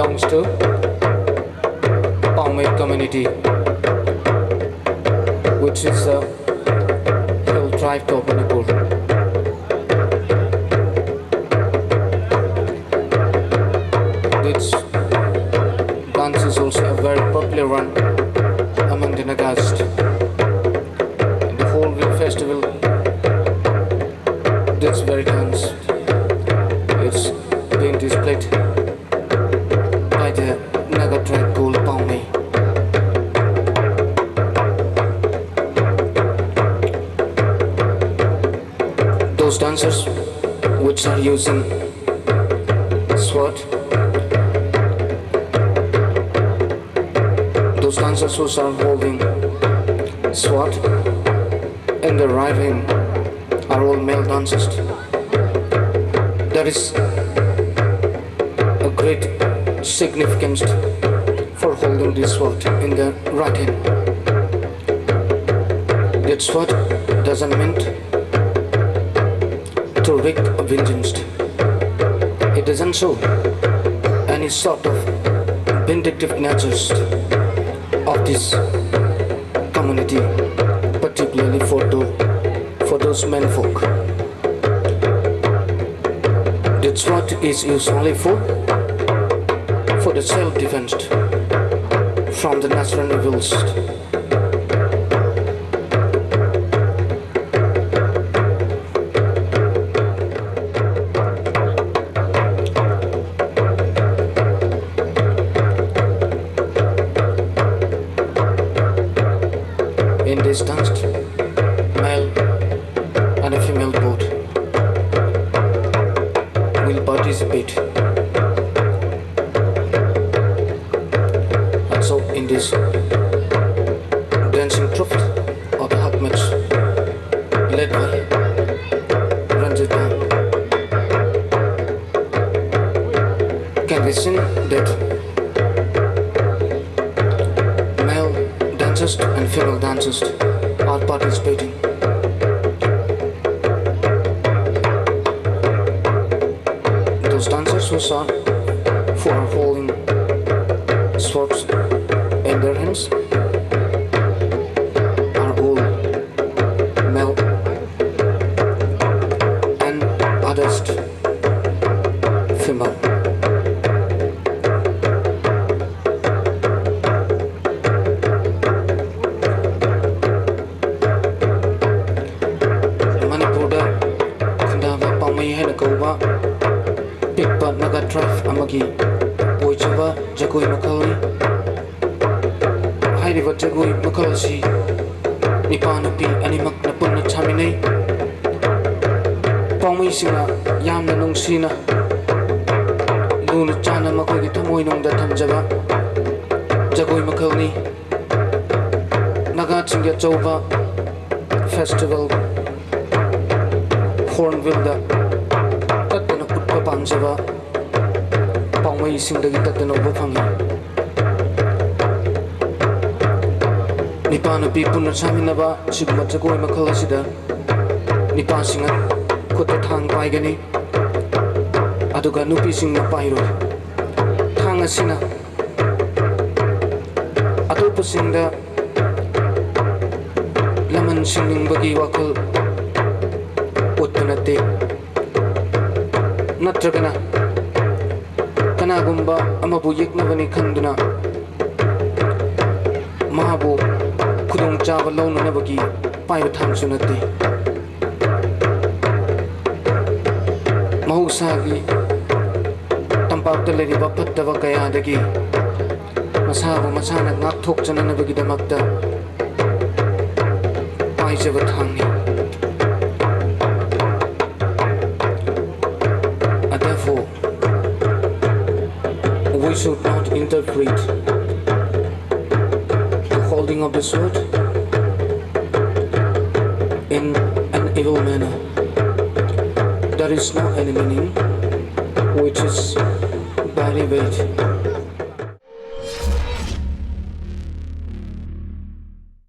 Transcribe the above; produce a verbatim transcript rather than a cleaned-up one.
belongs to Paumei community, which is a hill tribe of Manipur. This dance is also a very popular one among the Nagas. In the whole Real Festival, this very dance is being displayed by the Naga tribe called Paumei. Those dancers which are using sword, those dancers who are holding sword in the right hand are all male dancers. There is a great significance for holding this sword in the right hand. That sword doesn't mean to wreak a vengeance. It doesn't show any sort of vindictive natures of this community, particularly for those, for those men folk. That sword is used only for, for the self-defense from the natural evils. In this dance, male and a female both will participate. And so, in this dancing troupe of the Hakmets, led by Ranjit Khan, can be seen that male dancers and female dancers are participating. Those dancers who are, who are holding ꯑꯃꯒꯤ ꯑꯣꯏꯖꯕ ꯖꯒꯣꯏ ꯃꯈꯜꯅꯤ꯫ ꯍꯥꯏꯔꯤꯕ ꯖꯒꯣꯏ ꯃꯈꯜ ꯑꯁꯤ ꯅꯨꯄꯥ ꯅꯨꯄꯤ ꯑꯅꯤꯃꯛꯅ ꯄꯨꯟꯅ ꯁꯥꯃꯤꯟꯅꯩ꯫ ꯄꯥꯎꯃꯩꯁꯤꯡꯅ ꯌꯥꯝꯅ ꯅꯨꯡꯁꯤꯅ ꯂꯨꯅ ꯆꯥꯟꯅ ꯃꯈꯣꯏꯒꯤ ꯊꯃꯣꯏꯅꯨꯡꯗ ꯊꯝꯖꯕ ꯖꯒꯣꯏ ꯃꯈꯜꯅꯤ꯫ ꯅꯥꯒꯥꯁꯤꯡꯒꯤ ꯑꯆꯧꯕ ꯐꯦꯁꯇꯤꯚꯦꯜ ꯍꯣꯔꯟꯕꯤꯜꯗ ꯇꯠꯇꯅ ꯎꯠꯄ ꯄꯥꯝꯖꯕ ꯄꯥꯎꯃꯩꯁꯤꯡꯗꯒꯤ ꯇꯠꯇꯅ ꯎꯕ ꯐꯪꯏ꯫ ꯅꯨꯄꯥ ꯅꯨꯄꯤ ꯄꯨꯟꯅ ꯁꯥꯃꯤꯟꯅꯕ ꯑꯁꯤꯒꯨꯝꯕ ꯖꯒꯣꯏ ꯃꯈꯜ ꯑꯁꯤꯗ ꯅꯨꯄꯥꯁꯤꯡꯅ ꯈꯨꯠꯇ ꯊꯥꯡ ꯄꯥꯏꯒꯅꯤ, ꯑꯗꯨꯒ ꯅꯨꯄꯤꯁꯤꯡꯅ ꯄꯥꯏꯔꯣꯏ꯫ ꯊꯥꯡ ꯑꯁꯤꯅ ꯑꯇꯣꯞꯄꯁꯤꯡꯗ ꯂꯃꯟ ꯁꯤꯡꯅꯤꯡꯕꯒꯤ ꯋꯥꯈꯜ ꯎꯠꯄ ꯅꯠꯇꯦ, ꯅꯠꯇ꯭ꯔꯒꯅ ꯀꯅꯥꯒꯨꯝꯕ ꯑꯃꯕꯨ ꯌꯦꯛꯅꯕꯅꯤ ꯈꯟꯗꯨꯅ ꯃꯍꯥꯛꯄꯨ ꯈꯨꯗꯣꯡꯆꯥꯕ ꯂꯧꯅꯅꯕꯒꯤ ꯄꯥꯏꯕ ꯊꯥꯡꯁꯨ ꯅꯠꯇꯦ꯫ ꯃꯍꯧꯁꯥꯒꯤ ꯇꯝꯄꯥꯛꯇ ꯂꯩꯔꯤꯕ ꯐꯠꯇꯕ ꯀꯌꯥꯗꯒꯤ ꯃꯁꯥꯕꯨ ꯃꯁꯥꯅ ꯉꯥꯛꯊꯣꯛꯆꯅꯅꯕꯒꯤꯗꯃꯛꯇ ꯄꯥꯏꯖꯕ ꯊꯥꯡꯅꯤ꯫ Therefore, we should not interpret the holding of the sword in an evil manner. There is no any meaning which is very vague.